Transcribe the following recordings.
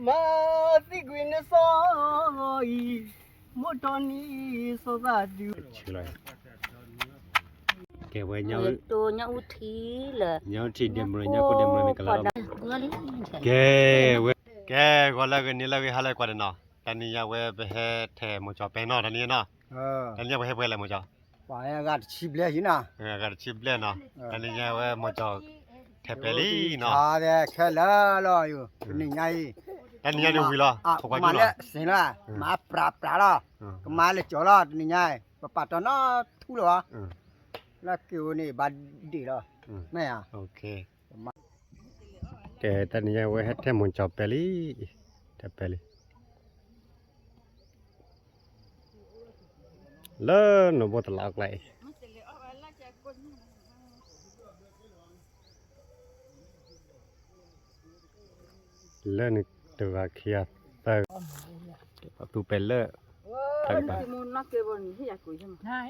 မၤသံကွံာ်နစီအံၤ, မိၢ်တီနံၤစီသးဒု, ကဲဝဲ, ညၣ်အူထံလၢ, ညၣ်အူထံဒဲမရၢ, ညၣ်ခိၣ်ဒဲမရၢန့ၣ်ကလါလီၤ, ကဲဝဲ, ကဲ, ဂီၤလၢအဂ့ၤ နံၤလၢအဂ့ၤ ဟါလၢအဂ့ၤ ကွၢ်တနီၤ, တနံၤညါဝဲပဟဲထဲမိၤကၠီၤပဲနီၤ တနံၤညါနီၤ, တနံၤညါပဟဲပှဲၤလဲၣ်မိၤကၠီၤ ပှၤဟဲအဂၤတဆံဘျဲၣ်နီၤ, အဂၤတဆံဘျဲၣ်နီၤ, တနံၤညါဝဲမိၤကၠီၤ ထဲပဲာ်လံနီၤ, ခဲလၢာ်လီၤ, တနံၤညါအံၤ, တနံၤညါန့ၣ်ဝံၤလီၤ, မၤလၢစ့ၢ်လီၤ, မၤပြးပြးလီၤ, ကမၤလၢကၠီၤလီၤ တနံၤညါအံၤ, ပပာ်တီနီထူလီၤဘၣ်, လၢက့ၤအိၣ်န့ၣ် ဘၣ်ဒ့ၣ်လီၤ, မ့ၢ်ဧါ ကဲ တနံၤညါဝဲဟဲထဲမိၤကၠီၤပဲလံ, ထဲပဲလံ, လၢနဘိတလးအကျါအံၤ, လၢနတဂၤခံဂၤသၢဂၤ, သူပဲလၢ, တၢ်ကပၤ အကတံၢ်တခါအံၤ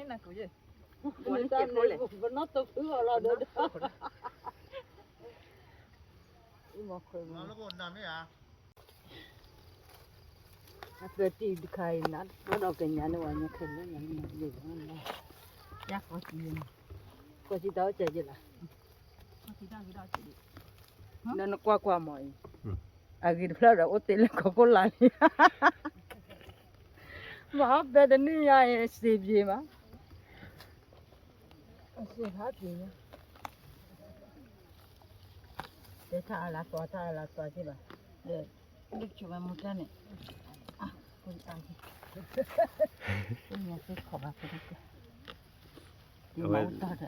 နးဒီးကညးန့ၢ်ဝဲညါခဲလၢာ်ညါန့ၣ်, ယါကီၢ်စံး, ကီၢ်စံးတၢ်အိၣ်စဲးယဲလီၤ, လၢနကွၢ်ကွၢ်မီၤအံၤ, အဂ့ၤတဖျၢၣ်ဒီးအိၣ်တ့ၢ်လၢကီၢ်ခိၣ်လာ်လံ, မၤဟီၣ်ပဲတနံၣ်ညါအံၤ စံးပြေမး အစ့ဖးပ့ၤညါ, တဲထါအလၤသွါ ထါအလၤသွါက့ဘၣ်, လၢဆိဝဲမူတၢ်န့ၣ်,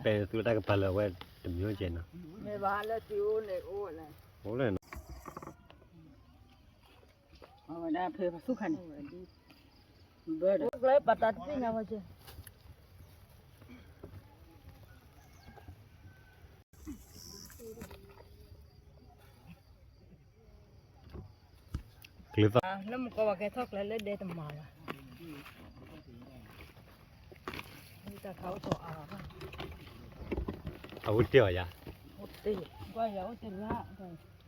ပဲသူတၢ်ကပၤလၢအဝဲတမံၤကဲနီၤ, မ့ၢ်ဘၣ်လၢသုအိၣ်န့ၣ်အိၣ်လဲၣ်, အိၣ်လဲၣ်နီၤ, အဝဲဒၣ်ဖဲပသူၣ်ခါန့ၣ်, ဘၢဒီး ကျဲပာ်တၢ်တသ့ၣ်ညါဝဲကဲ ကျဲသီၣ် လၢမူကီၢ်ပှၤကဲထီၣ်ကျဲလၢဒဲတမၤဘၣ်, တၢ်ခါအိၣ်ထီၣ်အါဘၣ်, အဝဲတ့ၢ်အီၤယၤ, အိၣ်တ့ၢ်, ကွၢ်ယၤအိၣ်တ့ၢ်လၢ,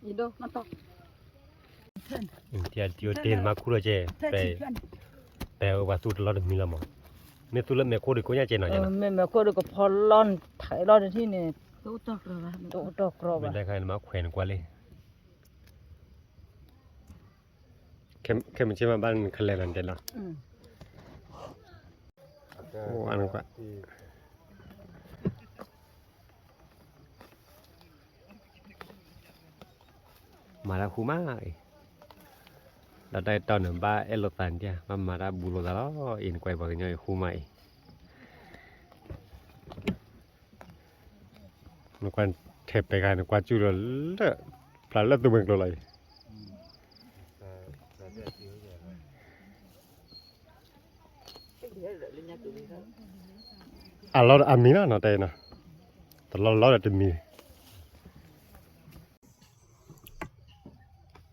ယဒိၣ်မးတီၢ် တံၢ်တံၢ်တ့ၢ်မၤခူၣ်လီၤကဲ, ပဲဝဲပှၤသူတလီတမံၤလီၤမး, မ့ၢ်သူလၢမဲာ်ခိၣ်ဒီးကိညၣ်ကဲနီၤ, မ့ၢ်မဲာ်ခိၣ်ဒီးကဖီလီၢ်ထးလီၢ်တထံၣ်န့ၣ်, တအိၣ်တီၢ်ကြီဘၣ်, မ့ၢ်တခါန့ၣ်မၤခွဲးနကွၢ်လံ, ခဲမုၢ်ဆ့ၣ်မးဘၣ်နကလဲၤလီၤနတဲလီၤ, အိၣ်နကွၢ် မၤတၢ်ဃူမးအံၤ, ဒီးတၢ်အံၤတီၢ်န့ၣ် ဘၣ်အဲၣ်လိာ်သးနဒၣ် ဘၣ်မၤတၢ်ဘူးလိာ်သးလီၤအံၤ, နကွၢ်ပှၤကညီအံၤဃူမးအံၤ, နကွၢ်ထဲပဲခါ နကွၢ်ကၠူၣ်လီၤလၢ, ဖျါလၢသူမှဲကျိလီၤအံၤ အလီၢ်ဒီးအမံၤနီၤ နီၤတဲနီၤ, တလီၢ်လီၢ်ဒီးတမံၤ,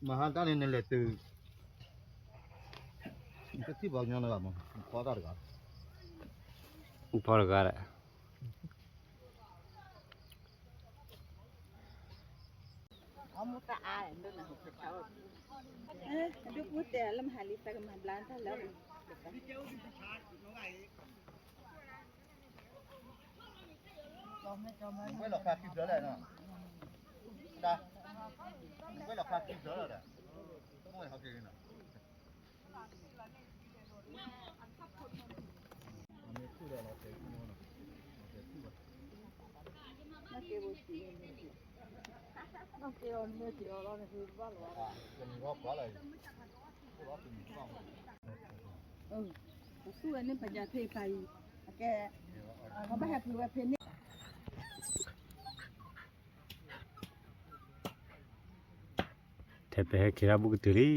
မဟါတၢ်န့ၣ် နလဲၤတုၤ, နတထံၣ်ပှၤကညီလၢၤဘၣ်မး, နဖီတၢ်တဂၤ, နဖီတဂၤဒီး အမူတၢ်အါ, ဒုပူတဲလၢမဟါလံ တၢ်ကမၤဘျါတၢ်လၢ, နကွဲးလီၤဖးခံဘျၢလၢ်နီၤ, နကွဲးလီၤဖးခံဘျၢလၢ်ဒီး, မ့ၢ်ဟီက့ၤနီၤ ပသူဝဲန့ၣ် ပယၤဖ့ဖးအံၤ, အကဲ, အဘၣ်ဟဲဖုးဝဲဖဲန့ၣ် ထဲပဲဟဲက့ၤထီၣ်ဘူးကတုၤလံ.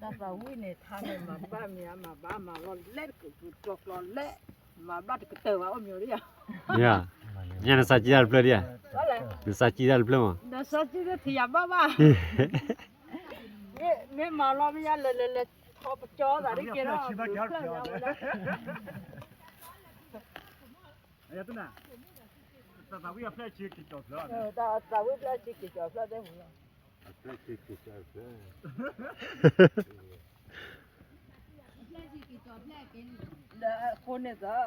တၢ်သးဝံၣ်န့ၣ် ထါန့ၣ် မၤဘၣ်မ့ၢ်အမၤဘၣ် မၤလီၤလဲၣ်တကကျီကျီလဲၣ်, မၤဘၣ်တကတၢၢ်ဘၣ် အိၣ်မ့ၢ်အိၣ်ဒ်ယၤ, ညါနသးကံတၢ်တဖျၢၣ်ဒ်ယၤ, နသးကံတၢ်တဖျၢၣ်မး, နသးကံတထံၣ်ယၤဘၣ်ဘၣ်, မ့ၢ်မၤလီၤမ့ၢ်ယၤလဲၤလဲၤလဲၤ ခီပကၠီသးဒ်ကဲထီၣ်, သးဝံၣ်အဖျၢၣ်ဆ့က့ၤကၠီၤဖျၢၣ်, သးဝံၣ်ဖျၢၣ်ဆ့က့ၤကၠီၤဖျၢၣ်သ့ၣ်မူလီၤ, လၢအဃိန့ၣ်သၢ,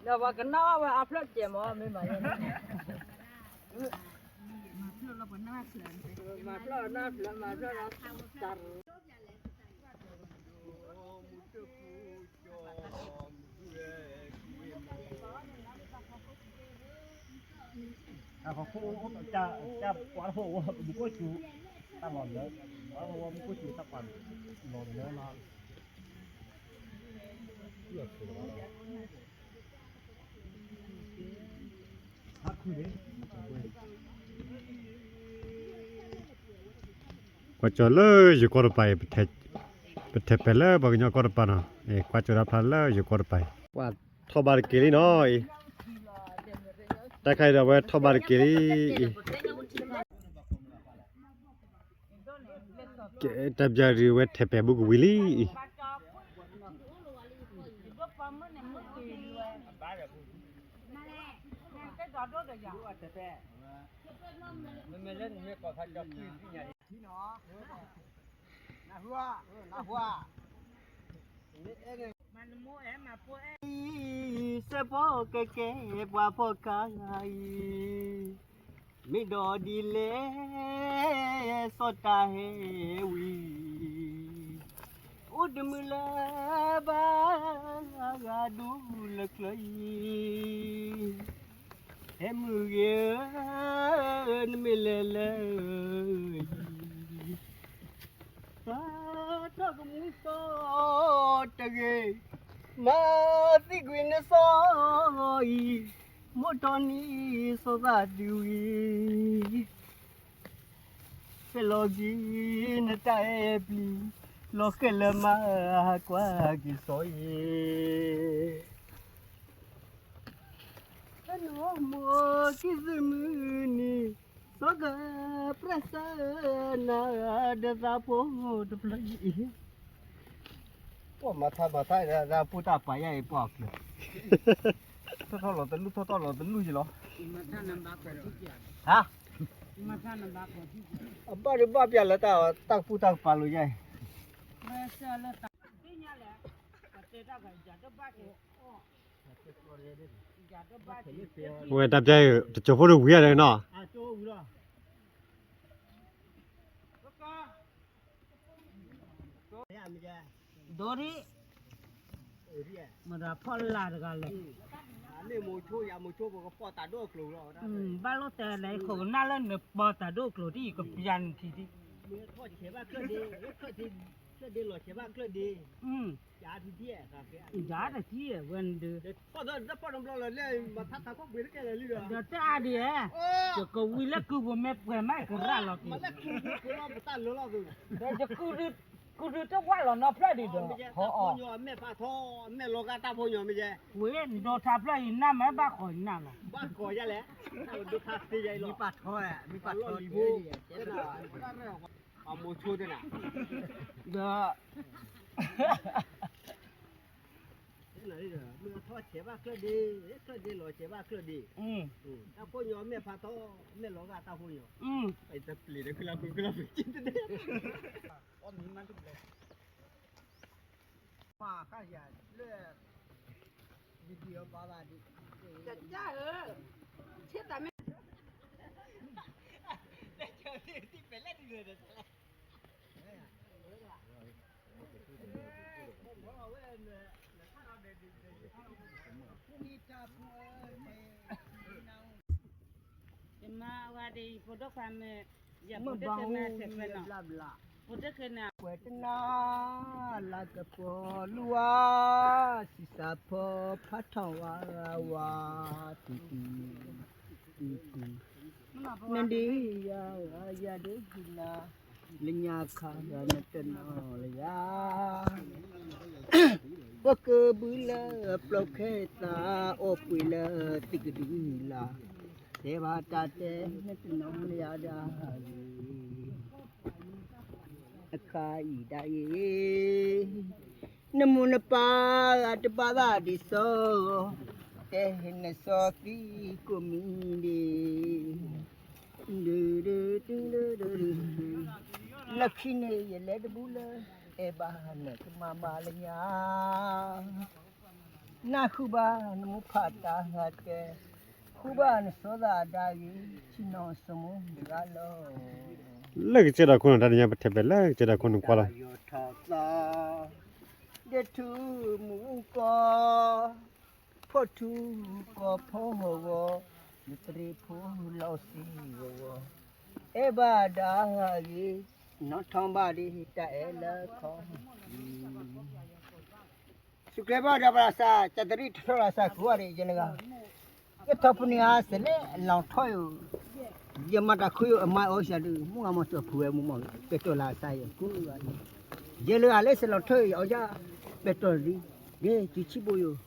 ဒီးပှၤကနၣ်အီၣ်ဝဲအဖျၢၣ်တကဲမး မ့ၢ်မၤယဲန့ၣ်, မၤဖျၢၣ်နၢ်ဖျၢၣ် မၤဖျၢၣ်နၢ်ဖျၢၣ် တၢ်ပှၤခိၣ်အိၣ်တၢ် တၢ်ပှၤတခိၣ်အိၣ် မူခိၣ်စူၤ တၢ်လီၤလၢ, ပှၤတခိၣ်အိၣ်မူခိၣ်စူၤ တၢ်ပှၤလီၤလၢလီၤ, ကွၢ်ကၠီၤလၢယိၤကီၢ်တပၤအံၤ, ပထဲးပဲာ်လၢပှၤကညီကီၢ်တပၤနီၤ, ကွၢ်ကၠီၤတၢ်ဖျါလၢယိၤကီၢ်တပၤအံၤ, ပှၤထီၣ်ဘးတက့ၤလံနီၤအံၤ, တၢ်ခါအံၤဒီးအဝဲထီၣ်ဘးတက့ၤလံအံၤ, ကဲ တၢ်ပျၢ်ဒုးဝဲထဲးပဲာ်ဘူးကဝံၤလံအံၤ, စဲးဖီကဲကဲ ပှၤဖီကါအံၤ, မ့ၢ်ဒီးဒ်လဲၣ် စီၤတၢ်ဟဲဝံၤ, အိၣ်တမုာ်လၢၤဘၣ် ဂၤဒိၣ်လၢချၢအံၤ, ဟဲမုၢ်ဂ့ၤဧၢ, နမ့ၢ်လဲၤလၢ သးထီၣ်ကမူၣ်သီတဂ့ၤ, မၤသံကွံာ်နစီအံၤ, မိၢ်ထီၣ်နံၤစီသးဒုးဝံၤ, ဆဲးလီၤက့ၤနတၢ်အဲၣ်ပျံၤ, လီၤဃဲၤလၢမၤကွၢ်က့ၤစီအံၤ, ဖဲနမိၢ်ကံၢ်သုးမုၢ်နံၤ, စီၤကပြၢၢ်စၢနၤဒီးသးဖိတဖျၢၣ်အံၤ, ပှၤမၤထါမၤထါ ဒ်ပူတၢ်ပာ်ယါအံၤ ပှၤအီၤကျၢၤ, ထီၣ်ထီၣ်လီၤတလူၢ် ထီၣ်ထီၣ်လီၤတလူၢ်ယံၤလီၤ, ဟါ, အဘၣ်ဒုးဘၣ်ပျၢ်လၢတၢ်ပူတၢ်ကပၤလိၤယါအံၤ, ဝဲတၢ်ပျၢ်အံၤ တစိၢ်ဖိတဝံၤယါဒီးနီၤ, ဒိၣ်ဒံး, မတၤဖီၣ်လၢ်တဂၤလဲၣ်, ဘၣ်လိၣ်တဲလဲၣ် ခိၣ်ကနၣ်လၢနပီၤတၢ်ဒိၣ်ကျိၤဒ်အံၤ ကပျၢ်နထံၣ်ဒံး, ယၤတထံၣ်ဝဲန့ၣ်ဒုး, ဒီးတၢ်အါဒံးဧါ, ယကဝံၤလၢကုၢ်ပူၤမ့ၢ်ပှဲၤမးကရၢလီၤက့ၤ, ဒီးယကုၢ်ဒုးတဝၢ်လီၤနီဖျၢၣ်ဒံးဒီး, ဟီအီၤ, ဝဲၢ်နဒိးထါဖျၢၣ်အံၤနၢ်မးဘၣ်ဃီၤနၢ်လီၤ, ဘၣ်ဃီၤယါလဲၣ်, မ့ၢ်ပာ်ထီ, မ့ၢ်ပာ်ထီ, ဒီး မ့ၢ်ထီၣ်ဆဲးဘၣ်ချၢၣ်ဒ့, ချၢၣ်ဒ့လီၤဆဲးဘၣ်ချၢၣ်ဒ့, တၢ်ဖိညီမ့ၢ်ဖးထီ, မ့ၢ်လီၤဂာ်တၢ်ဖိညီ, တပျံၤဒီး မၤခါယၤလၢ video ဘၣ်ဘၣ်ဒ်, တၢ်ဧၢ, ဆ့တၢ်မ့ၢ် ယမၤဝဲဒ်အံၤ ဖိဒိၣ်ခွါမ့ၢ် မ့ၢ်ဘၣ်ဟူယဘျါဘျါ, ကွဲးတနၤ လၤကပီၤလူၤဝါ, စံးစၢ်ဖီဖးထီၣ်ဝါ, ဝါ, တူၢ်တူၢ်, တူၢ်တူၢ်, နဒံးယၤ, ယၤဒ်ဟံးနၤ, လၢညါခါဒီးနတနီၤလၢယၤ ပကဘုလၢပျီခဲသး, အိၣ်ပှ့ၤလၢသံးကဒုလၢ်, တဲဘၣ်တၢ်တဲ နတနီၤလၢယၤဒၣ်ဂ့ၤ, အခါအံၤဒၣ်အံၤ, နမိၢ်နပၢ်ဂၤတဘၣ်ဘၣ်ဒ်သိး, တဲဟ့ၣ်နစီသံကိးမံၤဒံး, ဒုဒုဒုဒုဒုဒု, လၢခံန့ၣ်ယလဲၤတဘူးလၢ, အဲၣ်ဘၣ်နကမၤဘၣ်လၢညါ နၢ်ဟူဘၣ်နမိၢ်ဖးတၢ်ဟဲတဲ, ဟူဘၣ်နစီၤသးအဒါဂ့ၤ, ဆ့ၣ်နီၤစိမိၣ်တဂၤလီၤ. လၢကစၢၢ်ဒီးခိၣ်နူာ် တၢ်တညါပထဲးပဲာ်လၢကစၢၢ်ဒီးခိၣ်နူာ်ကွၢ်လီၤ. ယထီၣ်သး, ဒဲထူမူကီ, ဖီၣ်ထူကီၢ်ဖီဂီၤဂီၤ, ယတရံးဖိလီၤစံဂီၤဂီၤ, အဲၣ်ဘၣ်ဒၣ်ဂ့ၤ, နီၣ်ထီၣ်ဘၣ်ဒ်တၢ်အဲၣ်လၢခီ သုးကျဲၤဘၣ်ဒီးပှၤသး ကတရံးထီၣ်လၢသးကိးဂၤဒဲး ယဲလၢဂၤ, ယထီၣ်ဖုန့ၣ်ဧါ စဲးလဲၣ် အလီၤထီၣ်ယိာ်, ယမၤတၢ်ခူယိာ်အမါအီၣ်စၢ်ဒုး မုၢ်ဂၤမီၤစၢၤဖုဝဲမုၢ်မီၢ် ပဲာ်တီၢ်လၢအသးယဲကိးဂၤဒဲး, ယဲလၢဂၤလၢစဲးလီၤထီၣ်ယိာ် အီၣ်ယၢ် ပဲာ်တီၢ်လံ, ဒ်စုဆံဘိယိာ်,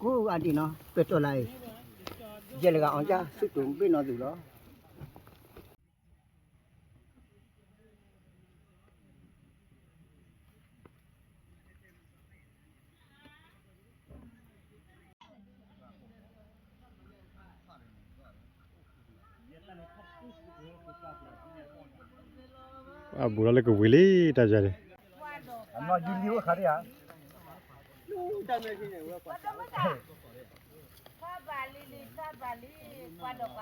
ကိးဂၤဒဲးနီၤ ပဲာ်တီၢ်လၢအံၤ, ယဲလၢဂၤအီၣ်ယၢ် ဆူတိၤဘ့ၣ်နီၤသူၣ်လီၤ. အဘူးထီၣ်လၢကဝံၤလံ တၢ်ယၤန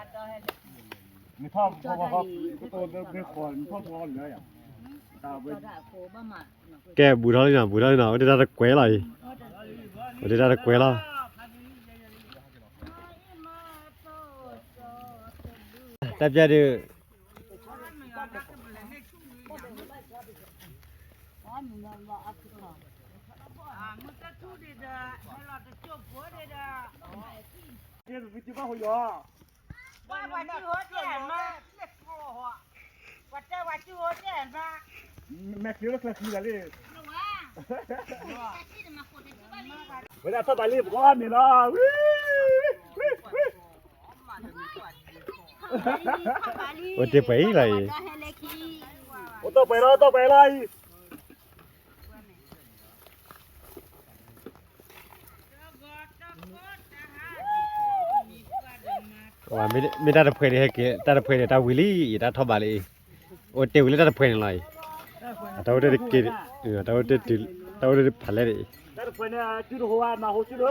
့ၣ်, ကဲ ဘူးထီၣ်လံနီၤ ဘူးထီၣ်လံနီၤ အိၣ်တ့ၢ်တၢ်တကွဲးလီၤအံၤ, အိၣ်တ့ၢ်တၢ်တကွဲးလီၤ. တၢ်ပျဲဒုး ဝဲဒၣ်ထီၣ်ဘးလံ ပကအီၣ်မ့ၤလီၤ, အိၣ်တ့ၢ်ပှဲၤအံၤလီၤအံၤ, အိၣ်တ့ၢ်ပှဲၤလီၤ အိၣ်တ့ၢ်ပှဲၤလီၤအံၤ. မ့ၢ်တၢ်တဖှဲးန့ၣ် ဟဲက့ၤ တၢ်တဖှဲးန့ၣ် တၢ်ဝံၤလံ ယတၢ်ထီၣ်ဘးလံအံၤ, အိၣ်တ့ၢ်ဝံၤလၢတၢ်တဖှဲးန့ၣ်လီၤအံၤ, တၢ်အိၣ်တ့ၢ်တက့ၢ်, တၢ်အိၣ်တ့ၢ်, တၢ်အိၣ်တ့ၢ်ဖးလဲၣ်န့ၣ်အံၤ, တၢ်တဖှဲးန့ၣ် တုၤတဟိဝဲ မၤဟိဆူၣ်လၢ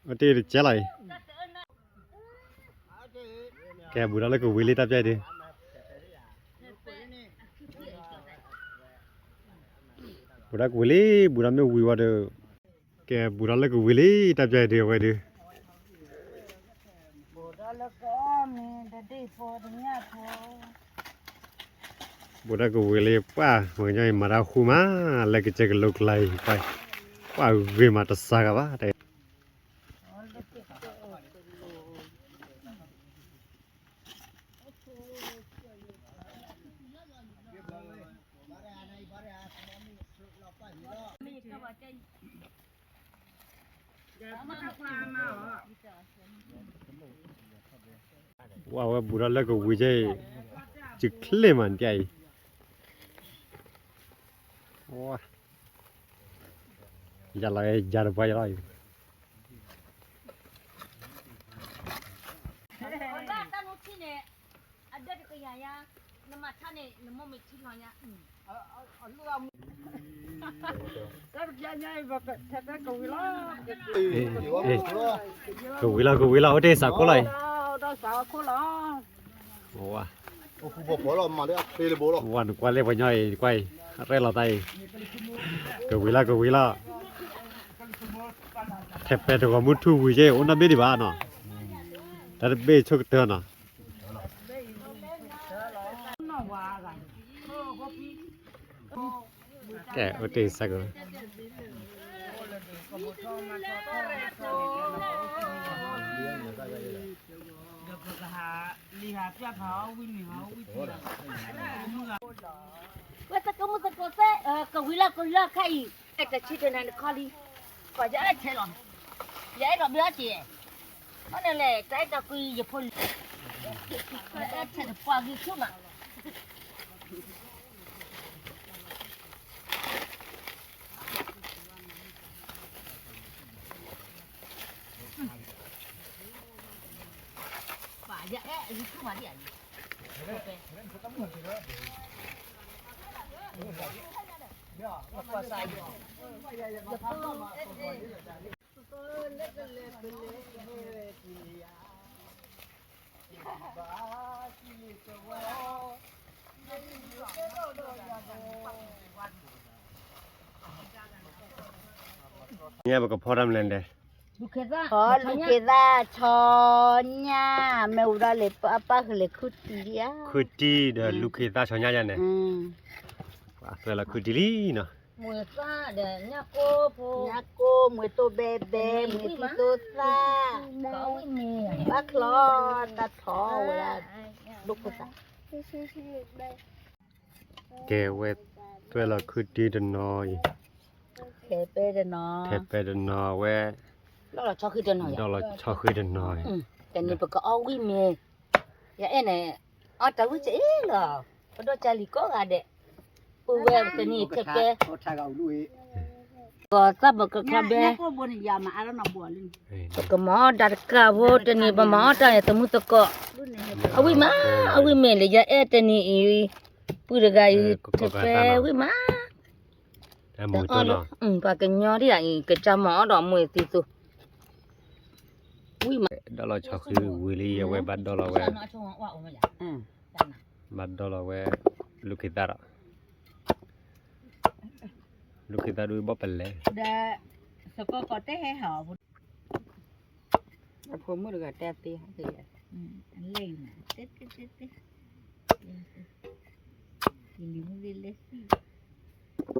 အိၣ်တ့ၢ်တကဲလီၤအံၤ, ကဲ ဘူးထီၣ်လၢကဝံၤလံ တၢ်ပျဲဒုး, ဘူးထီၣ်ကဝံၤလံ ဘူးထီၣ်မ့ၢ်ဝံၤဝဲဒီး, ကဲ ဘူးထီၣ်လၢကဝံၤလံ တၢ်ပျဲဒုး အဝဲဒုး ဘူးထီၣ်ကဝံၤလံ ပှၢ် ပှၤကညီအံၤမၤတၢ်ဃူမး လၢကစၢၢ်ကလိကျါအံၤ ပှၢ်ဂ့ၤမးတစှၤဂၤဘၣ် တၢ် ပှၢ်ဝဲဘူးထီၣ်လၢကဝံၤကဲအံၤ စုချ့မးနံၤအံၤ, ယလီၤယၤတပှၢ်ယလီၤအံၤ, ကဝံၤလီၤ ကဝံၤလီၤ အိၣ်တ့ၢ်စးခိၣ်လီၤအံၤ, ဝါ နကွၢ်လၢပှၤညီအံၤ နကွၢ်အံၤ ရဲၣ်လီၤတၢ်အံၤ, ကဝံၤလီၤ ကဝံၤလီၤ. ထဲးပဲတဂီၤမုၢ်ထူၣ်ဝံၤယဲၢ် အိၣ်နီၢ်ဘ့ၣ်ဒံးဘၣ်နီၤ, တၢ်တဘ့ၣ်ဆိကတၢၢ်နီၤ, ကဲ အိၣ်တ့ၢ်စၢ်ကီး ဝဲသကိးမုၣ်သကိးသဲး ကဝံၤလီၤကဝံၤလီၤခါအံၤ အဲၣ်တဆံတနၤတခီလံ, ကွၢ်ယအဲၣ်ထဲလီၤ, ယအဲၣ်ဒိးဘၣ်အီၣ်က့ၤ, အီၤန့ၣ်လဲၣ် တၢ်အဲၣ်တၢ်ကွံယဖိလံ, အဲၣ်ထဲတပှၢ်ဂံၢ်ဆူၣ်မး, ပယအဲၣ်အဂံၢ်ဆူၣ်မးဒ်အံၤ ညါပကဖီတၢ်မလဲၣ်လဲၣ်, ဖီလူၤက့ၤသၣ်ဆီညၣ်, မ့ၢ်ဝံၤဒီးလဲၤပၢ်ပၢ်ဃုာ်လဲၤခုၣ်တံၢ်ဧါ, ခုၣ်တံၢ်ဒီးလူၤက့ၤသၣ်ဆီညၣ်ယါန့ၣ်, ပှၤသွဲလီၤခုၣ်တံၢ်လံနီၤ, ညၣ်ကိၢ် မွဲတိၢ်ဘဲဘဲ မွဲထံတိၢ်သၣ်, ဘၣ်ချီ တၢ်ထီဝဲဒၣ်, ဒိၣ်ခိၣ်သး ကဲဝဲသွဲလီၤခုၣ်တံၢ်တနီၤအံၤ, ထဲးပဲတနီၤ, ထဲးပဲတနီၤဝဲ, ဒီးလီၤဆီဃံတနီၤ, ဒီးလီၤဆီဃံတနီၤအံၤ, တနံၤပကအီၣ်ဝံၣ်မ့ၤ, ယအဲၣ်န့ၣ်, အီၣ်တၢ်ဝံၣ်စ့အ့ၣ်လီၤ, ပဒိၣ်ကၢ်လံၤကိးဂၤဒဲး, ပဝဲတနံၤထဲးပဲ ကီၤသၣ်ဘၢကခါဘဲ, ပကမၤအီၣ်တၢ်တကးဖိတနံၤ ပမၤအီၣ်တၢ်န့ၣ် သမူသကိး, အဝံၣ်မး, အဝံၣ်မ့ၤလၢယအဲၣ်တနံၤအံၤ, ပုၢ်တဂၤအံၤ, ထဲးပဲဝံၣ်မး, ပှၤကညီဒ်အံၤ ကစၢ်မၤအီၣ်ဒီးမွဲသံသိ, ဝံၣ်မး, ဒီးလီၤဆီဃံဝံၤလံ အဝဲဘၣ်ဒီးလီၤဝဲ ဘၣ်ဒီးလီၤဝဲ, လူၤခ့သၣ်ဒီး, လူၤခ့သၣ်ဒုးဘၣ်ပလဲၤ, ဒီးစကီကီးတဲဟဲဟးအီၤဖိ, အဖိမုၣ်တဂၤတဲသ့ဟဲက့ၤ, လဲၤနၤ, တဲတဲတဲတဲ, ယလံၤမုၣ်သ့ၣ်လဲၤသံ,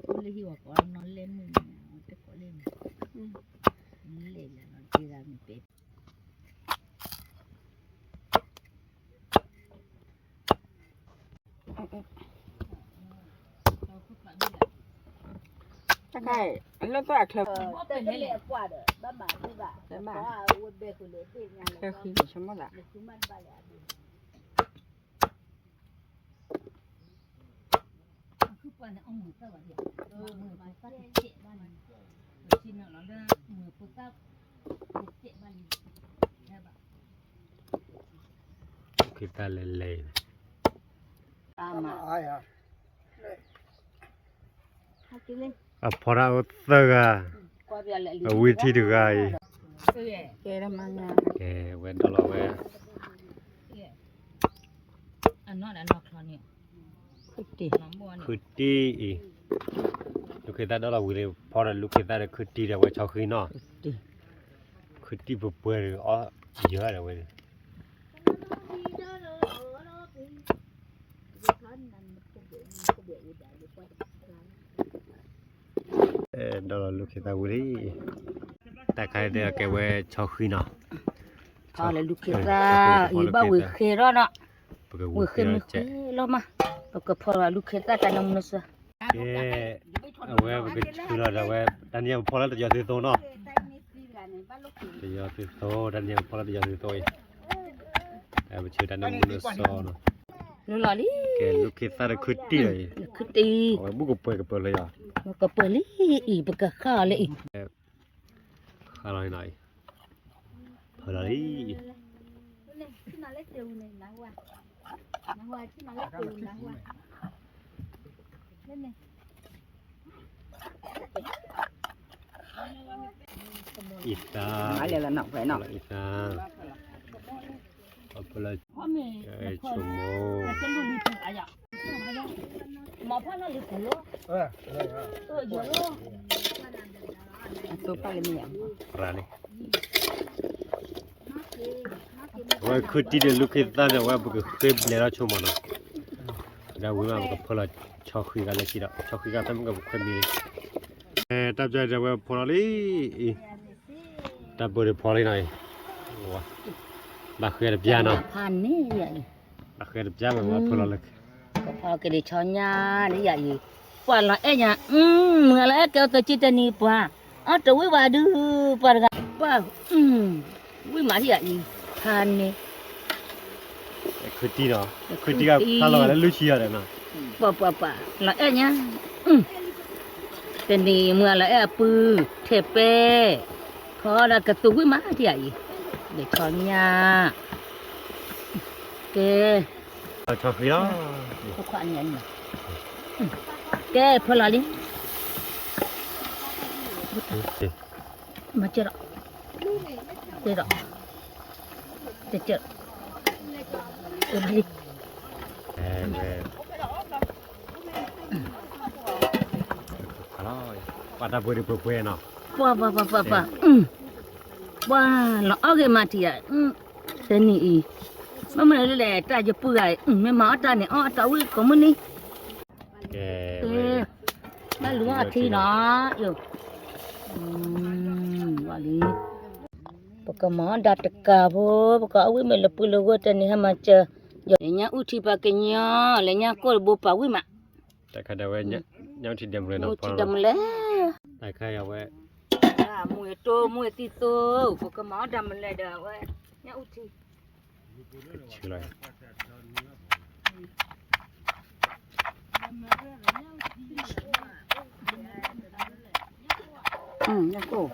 လၢဟံၣ်ဝဲကိးနီၤလဲၤမုၣ်န့ၣ် အဝဲတကိးလဲၣ်န့ၣ်, လဲၤလီၤက့ၤသးမ့ၢ်ပဲ တခါအံၤ အလၢသီၣ်အချၢ, တဘၣ်, ချၢဃံန့ၣ်ဆိကမိၣ်သး, ခ့သၣ်လဲၤလဲၤ, အဖီတၢ်အိၣ်သၢဂၤ, အဝံထံတဂၤအံၤ, ကဲဝဲဒီးလီၤဝဲ, ခုၣ်တံၢ်အံၤ, လူၤခ့သၣ်ဒီးလီၤဝံၤလံ ဖီဒီးလူၤခ့သၣ်ဒီးခုၣ်တံၢ်ဒီးဝဲဆီဃံနီၤ, ခုၣ်တံၢ်ပှဲၤပှဲၤဒီးအီၣ်ယၢၤဒီးဝဲန့ၣ် ဒီးလူၤခ့သၣ်ဝံၤလံ, တၢ်ခါဒဲးကဲဝဲဆီဃံနီၤ, ဖီလၢလူၤခ့သၣ်အံၤ ဘၣ်ဝံၤဃ့ထီၣ်နီၤ, ဝံၤဃ့မ့ၢ်ဃ့လီၤမး, ပကဖီလၢလူၤခ့သၣ်တၢ်နမုၢ်နဆၢ, ကဲ, အဝဲပကဆှၢလီၤဒီးဝဲ, တၢ်န့ၣ်ပဖီလၢတယီၤသုသိနီၤ, တယီၤသုသိ, တၢ်န့ၣ်ပဖီလၢတယီၤသုသိအံၤ, ပဆှၢတၢ်နမုၢ်နဆၢနီၤ, ကဲလူၤခ့သၣ်ဒီးခုၣ်တံၢ်အံၤ, အဝဲဘူၣ်ကပှဲၤကပၢၤလၢယီၤ, ကပၢၤလံအံၤ ပကဃၣ်အီၤလၢအံၤ, ဃၣ်လီၤအံၤနီၤအံၤ, ဖီလီၤလံ အံသၣ်, အံသၣ်, အဖီလီၤ, ဆိမိၣ်, မၤဖီလီၤလံပူၤလီၤ, ယီၤလီၤ, အသိပာ်လၢမ့ၢ်ယါ, ရၤလံ, အဝဲခုတံၢ်ဒီးလူၢ်ခ့သၣ်န့ၣ် အဝဲပကဃ့ဘျဲးထီၣ်ဆိမးနီၤ, ဒီးဝံၤမးပကဖၢလီၤဆီဃံဂၤလၢခံဒီး ဆီဃံဂၤဖဲမုၢ်ကပခွဲးမံၤလံ, တၢ်ပျၢ်ဒီးဝဲဖီလီၤလံ, တၢ်ပၢၢ်ဒီးဖီလံနီၤအံၤ, ဘၣ်ဃဲတပျၢ်နီၤ, ဘၣ်ဃဲတပျၢ်မး ဝဲဖၢလီၤလၢ ကဖီက့ၤဒံးဆီညါလံယၤအံၤ, ပှၤလီၤအဲၣ်ညါ, မုၢ်လီၤအဲၣ်ကဲအီၤသးကံၢ်တနံၤပှၤ, အီၣ်တဝံၣ်ဘၣ်ဒုး, ပှၤတဂၤ, ပှၤ, ဝံၣ်မးယၤအံၤ, ဖးန့ၣ်, ခုတံၢ်နီၤ, ခုတံၢ်ကဖးလီၤဂၤလၢလွံၢ်ဆံယၤဒီးနီၤ, ပှၤပှၤပှၤ, လီၤအဲၣ်ညါ, တနံၤမုၢ်လီၤအဲၣ်အပုၢ်, ထဲးပဲ, ခီဒီးကသူဝံၣ်မးထံယၤအံၤ, ဒ်ဆီညါ ကဲ, ကဲ, ဖၢလီၤလံ, မၤစၢၤဒီး, တဲဒီး, တဲစၢၤ, လံ, ပှၤတၢ်ပှဲၤဒံးပှဲၤပှဲၤနီၤ, ပှၤပှၤပှၤပှၤပှၤ, ပှၤလီၤအီၣ်ဂ့ၤမးထံယၤ, တနံၤအံၤ, မ့မ့ၢ်လၢလဲၣ် တၢ်ယပုၢ်ဂၤ, မ့ၢ်မၤအီၣ်တၢ်န့ၣ် အီၣ်တၢ်ဝံၣ်ကိးမုၢ်နံၤ, ဘၣ်လူၤအီထံနီၤ, ဝံၤလံ, ပကမၤအီၣ်ဒၣ်တကးဖိ, ပကအီၣ်ဝံၣ်မ့ၢ်လၢပုၢ်လၢဝဲၢ်တနံၤဟဲမၤစၢၤ, ယီၤလၢညၣ်အုၣ်ထံပှၤကညီ, လၢညၣ်ကိၢ်တဘိပာ်ဝံၣ်မး, တၢ်ခါဒၣ်ဝဲ, ညၣ်အုၣ်ထံဒဲးမလဲၣ်နီၤ, ညၣ်အုၣ်ထံဒဲးမလဲၣ်, တၢ်ခါအဝဲ, မူၤတိၢ်မူၤသံသိ, ပကမၤအီၣ်ဒၣ်မလဲၣ်ဒီးအဝဲ, ညၣ်အုၣ်ထံ ကဆူလီၤ, ညၣ်ကိၢ်,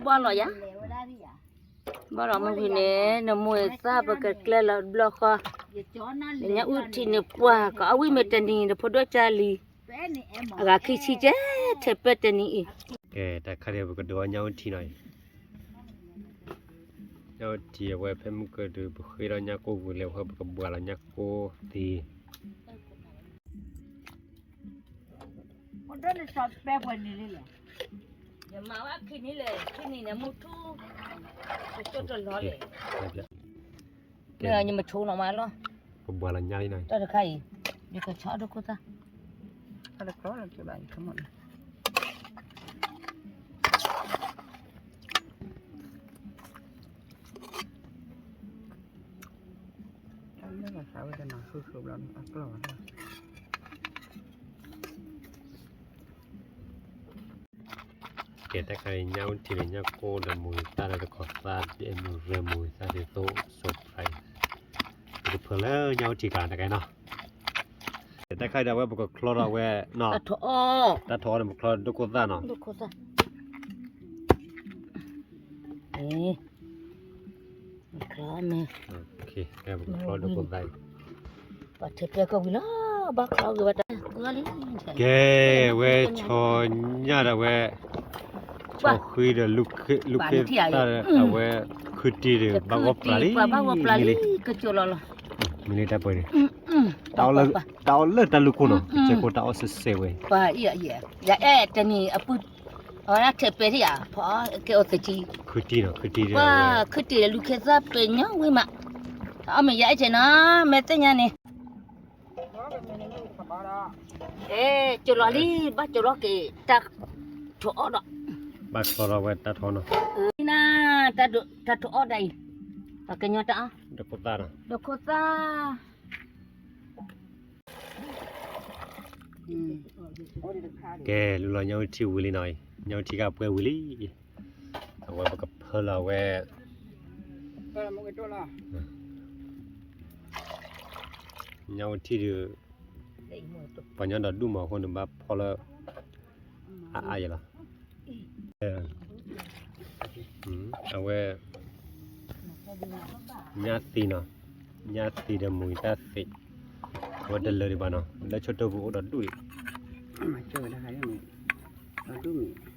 ဘီလီၤယၤ, ဘီလီၤမ့ၢ်ဝံၤန့ၣ် နမိၢ်သၣ်ပကကျဲလီၤတဘျီဃီ, လၢညၣ်အုၣ်ထံန့ၣ်ပှၤ ကအီၣ်ဝံၣ်မ့ၢ်တနံၤ တဖိဒိၣ်ကၢ်လံ, အဂၤခံဆံကဲ, ထဲးပဲတနံၤအံၤ, ကဲ တၢ်ခါဒံးပကဒိးအီၣ်ညၣ်အုၣ်ထံနီၤအံၤ, ညၣ်အုၣ်ထံအဝဲဖဲမုၢ်ကဒုး ပဃ့ဒီးညၣ်ကိၢ်ဝံၤလံ အဝဲပကဘှါလီၤညၣ်ကိၢ်သံ ယမၤဝဲခံနံၤလဲၣ်, ခံနံၤန့ၣ်မုၢ်ထူၣ်, ကကၠိတလီၤလဲၣ်, ယမဆိနီၤမးလီၤ, ပဘှါလီၤညၣ်လံနီၤ, တၢ်တခါအံၤ, ယကဆီဒိၣ်ခိၣ်သၣ်, တၢ်တခါလီၤကဘၣ်ယဆိကမိၣ်န့ၣ် တၢ်လၢဘၣ်သးဝဲတနီၤဃုဃုဘျီန့ၣ် အကျီၢ်ဘၣ်လီၤ, ကဲ တၢ်ခါအံၤ ညၣ်အုၣ်ထံဒီးညၣ်ကိၢ်ဒီးမုၢ်သၣ်ဒီးတခီသၣ် ဒ်မုၢ်ရၢမုၢ်သၣ်ဒ်သိး surprise, ပကဖၢလၢညၣ်အုၣ်ထံကျါတခါနီၤ, ကဲ တၢ်ခါအံၤဒီးအဝဲပကချီထီၣ်ဝဲနီၤ, တၢ်ထီၣ်အီၣ်, တၢ်ထီၣ်အီၣ်န့ၣ် ပကချီဒိၣ်ခိၣ်သၣ်နီၤ, ဒိၣ်ခိၣ်သၣ် ပကချီဒိၣ်ခိၣ်သၣ်အံၤ, ပှၤထဲးပဲကီၢ်ဝံၤလီၤ, ဘၣ်ချီဂ့ၤဝဲတၢ်, ကဲ ဝဲဆီညၣ်ဒီးဝဲ, ဆီဃံဒီး လူၢ်ခ့သၣ်ဒီး အဝဲခုတံၢ်ဒီး ဘၣ်ဂီၢ်ပျၢ်လံ, ဘၣ်ဂီၢ်ပျၢ်လံ, ကကၠိလီၤလီၤ, မ့ၢ်လၢတၢ်ပှဲၤန့ၣ်, တၢ်အီၣ်လၢတၢ်လူၢ်ခိၣ်နီၤ, ကဲခိၣ်တၢ်အီၣ်စဲးစဲးဝဲ, ယအဲၣ်တနံၤအပုၢ်, အဝဲဒၣ်ထဲးပဲထံၣ်ဧါ, ဖီကဲအီၤသကံ, ခုတံၢ်နီၤ, ခုတံၢ်ဒီး, ခုတံၢ်ဒီးလူၢ်ခ့သၣ်ပဲညီဝံၤမး, တၢ်အီၣ်မ့ၢ်ယၤအဲၣ်ကဲနီၤ, မ့ၢ်သ့ၣ်ညါန့ၣ် ကၠိလီၤလံ, ဘၣ်ကၠိလီၤက့ၤ, တၢ်ထိးအီၣ်ဒီး, ဘၣ်ချီထီၣ်ဝဲတၢ်ထီနီၤ, နၤ, တၢ်ထိးအီၣ်ဒၣ်အံၤ, ပှၤကညီတၢ်အီၣ်, ဒိၣ်ခိၣ်သၣ်, ကဲ လူလီၤညၣ်အုၣ်ထံဝံၤလံနီၤ, ညၣ်အုၣ်ထံကပှဲၤဝံၤလံ, အဝဲပကဖၢလီၤဝဲ ညၣ်အုၣ်ထံဒီး, ပှၤညီဒီးဒူၣ်မးအဃိန့ၣ် ဘၣ်ဖီလၢအအါယဲလီၤ, အဝဲ, ညၣ်သံနီၤ, ညၣ်သံဒီးမုၢ်တၢ်သံ, အဝဲတလၢာ်ဒံးဘၣ်နီၤ, လၢဆိတိၢ်ပူၤအိၣ်ဒီးဒူၣ်ဒံး, မၤစၢၤဝဲဒၣ်ဒ်န့ၣ်, ဒီးဒူၣ်မ့ၢ်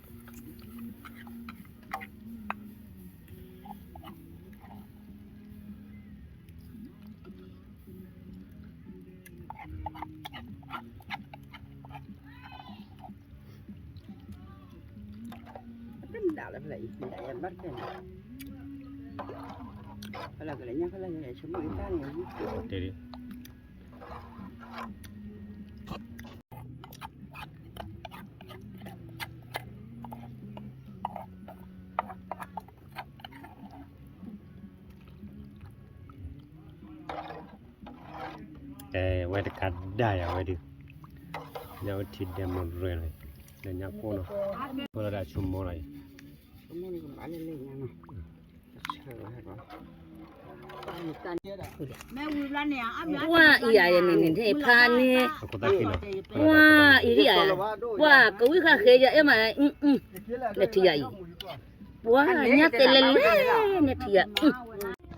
ဒၣ်လၢဖဲလဲၣ်အံၤ ဒၣ်ယဘၣ်တဖဲန့ၣ် ဖဲလဲၣ်ကလဲၣ်ညါဖဲလဲၣ်ဆိကမိၣ်အံၤတၢ်န့ၣ် တဲဒ် အဲ ဝဲတကးဒၣ်ယၤဝဲဒုး ညၣ်အူထံဒဲမုၢ်ရ့လီၤ ဒီးညၣ်ကိၢ်နီၤ ဖိလီၤဒၣ်ဆိကမိၣ်လီၤအံၤ ဝါအံၤယၤယန့ၣ်န့ၣ် ဖါန့ၣ် ဝါအံၤဒ်ယၤ ဝါကဝံၣ်ဃာ်ဃဲယၤအဲၣ်မး နထံၣ်ယၤအံၤ ပှၤညါတဲလဲၤလဲၤ နထံၣ်ယၤ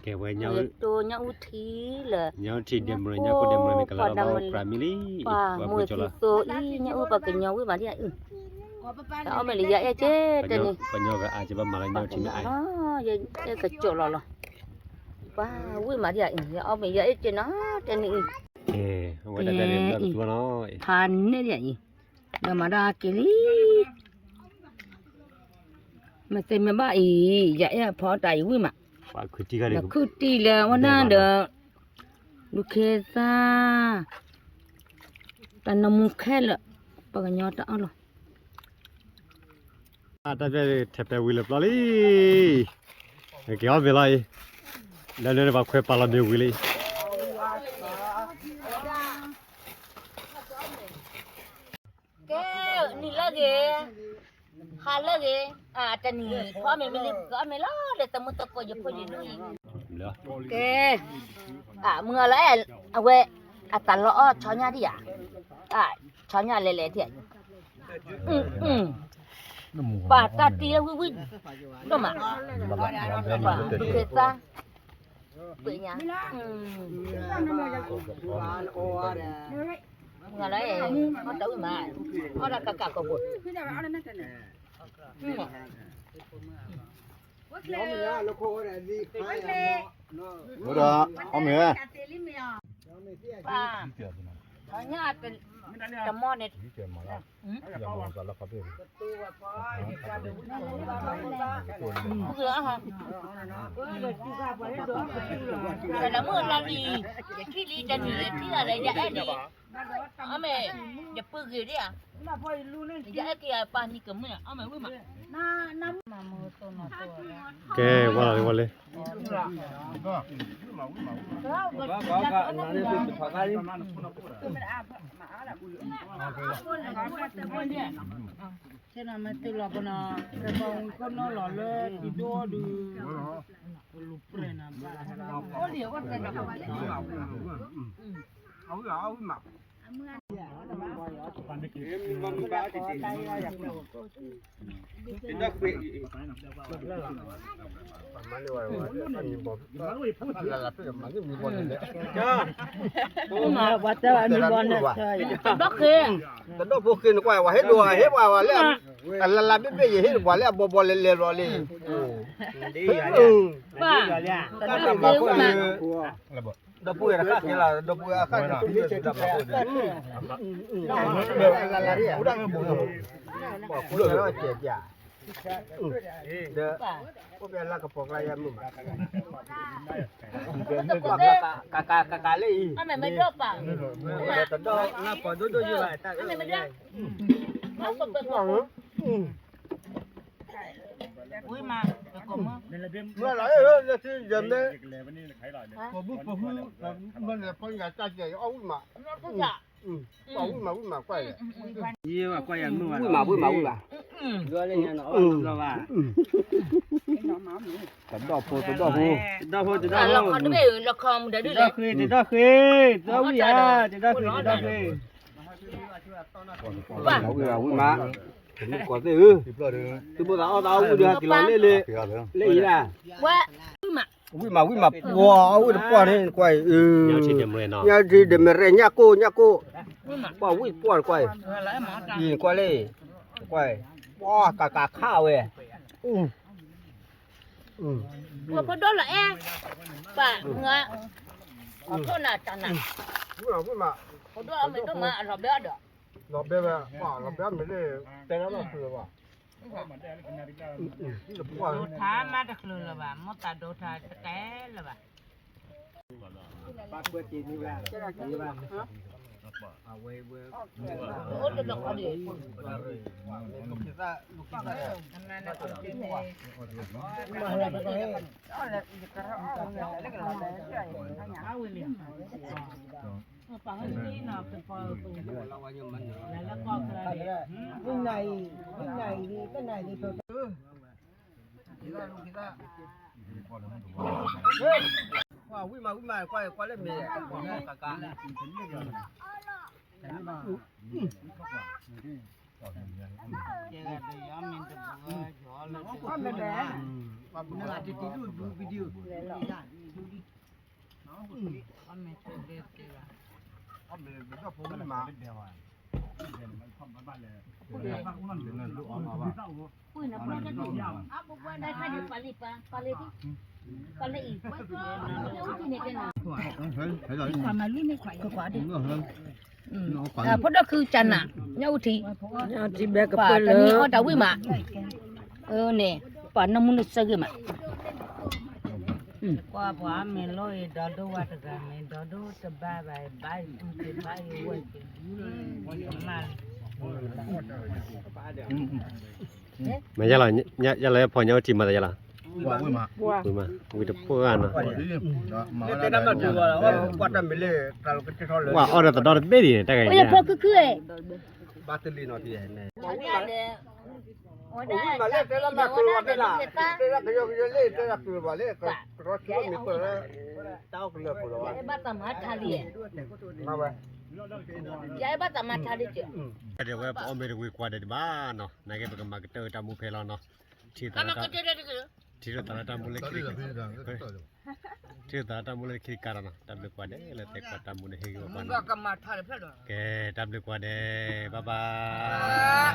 ကဲဝဲ ညၣ်အူထံလၢ ညၣ်အူထံဒဲမုၢ်ရ့ ညၣ်ကိၢ်ဒဲမုၢ်ရ့ မ့ၢ်ကလၤလီၤ ပှၤမံၤလံ ပှၤမုၢ်သံသိအံၤ ညၣ်အူပှၤကညီဝံၣ်မးဒ်အံၤ တၢ်အီၣ်မ့ၢ်လၢယၤအဲၣ်ကဲတနံၤ ပှၤကညီကအါကဘၣ်မၤလၢညၣ်အူထံမ့ၢ်အါ ယအဲၣ်ကစီၣ်လီၤလီၤ ပှၤဝံၣ်မးဒ်အံၤ ယအီၣ်မ့ၢ်ယၤအဲၣ်ကဲနီၤ တနံၤအံၤ ကဲ ဝဲဒၣ်တၢ်န့ၣ် ဖါန့ၣ်ဒ်အံၤ ဒီးမၤဒၣ်က့ၤလံ မ့ၢ်သ့မ့ၢ်ဘၣ်အံၤ ယအဲၣ်ဖီတၢ်အံၤဝံၣ်မး နခုၣ်တံၢ်လၢဝဲဒၣ်ဒီး ဒုးခ့သၣ် တၢ်နမူခဲလၢာ် ပှၤကညီတၢ်အီၣ်လီၤ တၢ်ဖဲထဲးပဲဝံၤလၢပျီလံ က့ၤအီၣ်မ့ၤလီၤအံၤ လၢန့ၣ်ပှၤခွဲးပာ်လီၤမ့ၤဝံၤလံ ကဲ နံၤလၢဂ့ၤ ဟါလၢဂ့ၤ တနံၤ ဖီမ့ၤမ့ၢ်လံ ကအီၣ်မ့ၤလီၤ ဒီးသမူသကိးယဖိယလံၤ ကဲ မုၢ်အလီၤအဲၣ် အဝဲ အသးလီအီၣ်ဆီညၣ်ဒံးဧါ ဆီညၣ်လဲၤလဲၤဒံးဧါ ပှၤတၢ်တံၢ်ဝံၣ်ဝံၣ် ဒိၣ်မး ပှၤဒုးခ့သၣ် ပှ့ၤညါ မုၢ်အလီၤအဲၣ် အီၣ်တၢ်ဝံၣ်မး အီၣ်တၢ်ကးကးကိးကိး ဝဲဒီး အီၣ်မ့ၤဝဲ ပှၤ ညၣ်တမီၢ်န့ၣ် ပကလၤမုၢ်လီၤလံ ယထံၣ်လံတနံၤ ယထံၣ်လၢယအဲၣ်လံ အီၣ်မ့ၤ ယပုၢ်ဂ့ၤဒံးဧါ ယအဲၣ်က့ၤပၢ်နံၤကမုၣ် အီၣ်မ့ၤဝံၣ်မး ကဲ ဝါလီၤလံ ဝါလံ ဆ့ၣ်နီၤမ့ၢ်တုၤလီၤပနီၤ ကဲပှၤဝံၤခိၣ်နီၢ်လီၤလၢတံၤဒိၣ်ဒုး လူၤပြဲၢ်နၤဘၣ် အဝံၣ်မး ပှၤတဲဝဲမံၤဘီန့ၣ် တဒီၣ်ဖိဃ့နကွၢ် ဝဲဟ့ၣ်ဒိးဟ့ၣ်ပှၤဝဲလၢ အလၢလၢဘ့ၣ်ဘ့ၣ် ယဟ့ၣ်ပှၤလၢအဘီဘီလဲၤလဲၤလီၤလံ ပှၤ တၢ်တၢ်မၤခိၣ်ဒီး ဒီပုၢ်ဝဲၢ်တခါက့ၤလီၤ ဒီပုၢ်ဝဲၢ်အခါန့ၣ် ပှၤကူလီၤကဲးပၠး ဒီး အိၣ်ဖဲလၢကပီၤကျါယါမုၢ်မး ကကကကလၢအံၤ တဒီၣ်နၢ်ပီၤဒိၣ်ဒိၣ်ယုၢ်ဘၣ် ဝံၣ်မး မ့ၢ်လီၤ လၢသုယမဲ ပဘူၣ်ပဟု မ့ၢ်လၢပီၢ်ယၤတၢ်ကဲအီၣ်ဝံၣ်မး ပှၤဝံၣ်မးဝံၣ်မးကွၢ် ဝံၣ်မးဝံၣ်မးဝံၣ်မး တဒီၣ်ဖိတဒီၣ်ဖိ တဒီၣ်ဖိတဒီၣ်ဖိ တဒီၣ်ဃ့ တဒီၣ်ဃ့ တဒီၣ်ဝံၣ်ဧါ တဒီၣ်ဃ့ တဒီၣ်ဃ့ ဝံၣ်မး ဝံၣ်မး တမုၢ်ကီၢ်သ့ၣ်ဧၢ သုမိၢ်သးအီၣ်သးအီၣ်ဝံၣ်ဒီးဟးက့ၤလီၤလၢလၢ လၢအံၤဒၣ် ဝံၣ်မး ဝံၣ်မး ပှၤအဝံၣ်တပှၢ်န့ၣ် ကွၢ်အံၤ ညၣ်ထံဒဲမုၢ်ရ့ ညၣ်ကိၢ် ညၣ်ကိၢ် ပှၤဝံၣ်တပှၢ်ကွၢ်အံၤ အံၤကွၢ်လၢ ကွၢ် ပှၤကကခးဝဲ ပှၤဖိဒိၣ်လီၤအဲၣ် ပှၤမုၢ် အခိၣ်နၤတၢ်နၤ ဖိဒိၣ်အမ့ၢ်ဒိၣ်မး အလီၤဘဲအီၤဒီး လီၤဘဲဝဲ ပှၤလီၤဘဲအမ့ၢ်လၢ တဲလၢဘၣ်ဖုးဘၣ် ဒိးထါမးတချုးလၢၤဘၣ်, မိၢ်သးဒိးထါတကဲလၢၤဘၣ်. ဝံၣ်မး ဝံၣ်မး ကွၢ် ကွၢ်လၢမ့ၢ် ကကါ ဖိဒိၣ်ခုကနၣ် ညၣ်အူထံ ပှၤတနံၤအီၣ်တၢ်ဝံၣ်မး, န့ၣ် ပှၤနၢမူနစၢဂ့ၤမး, ကွၢ်ပှၤမ့ၢ်လိအံၤ ဒီဒိၣ်ဝဲတဂၤန့ၣ် ဒီဒိၣ်တဘၣ်ဘၣ် ဘၣ်အံၤသူက့ၤ ဘၣ်အံၤဝဲက့ၤ မး မ့ၢ်ယလီၤ, ယလီၤဖီညါဝဲထံမၤသးယလီၤ, ဝံၤမး, ဝံၤတဖိဂၤနီၤ, ဝဲအီၣ်ဒီးသဒီတဘ့ၣ်ဒံးန့ၣ် တၢ်ဂၤညါ, ဝံၤဖီခုခု, ဘၣ်တလံနီၤ, ဝံၤမးလၢတဲလၢမၤကလီၤတဲလၢ, တဲလၢကယီကယီလၢတဲလၢကလီၤဘၣ်လၢ, ကရီထူမ့ၢ်ပၢၢ်လၢ, တၢ်အီၣ်ကလၢာ်ဖိလီၤ, မၤဝဲ ယအဲၣ်ဘၣ်တၢ်မၤထါလံက့ၤ, ဒီးဝဲပအီၣ်မ့ၤတဝံၤကွၢ်ဒီးတဘၣ်နီၤ, နာ်က့ပကမၤကတၢၢ်တၢ်မူဖဲလီၤနီၤ, ထံၣ်သးလၢတၢ်မူလၢခံ, ထံၣ်သးလၢတၢ်မူလၢခံကၤလီၤနီၤ, တၢ်ဘျုးကွၢ်ဒဲးလၢသုကွၢ်တၢ်မူန့ၣ်ဟ့ၣ်ဂံၢ်ဘါနီၤ, ကဲ တၢ်ဘျုးကွၢ်ဒဲး bye bye.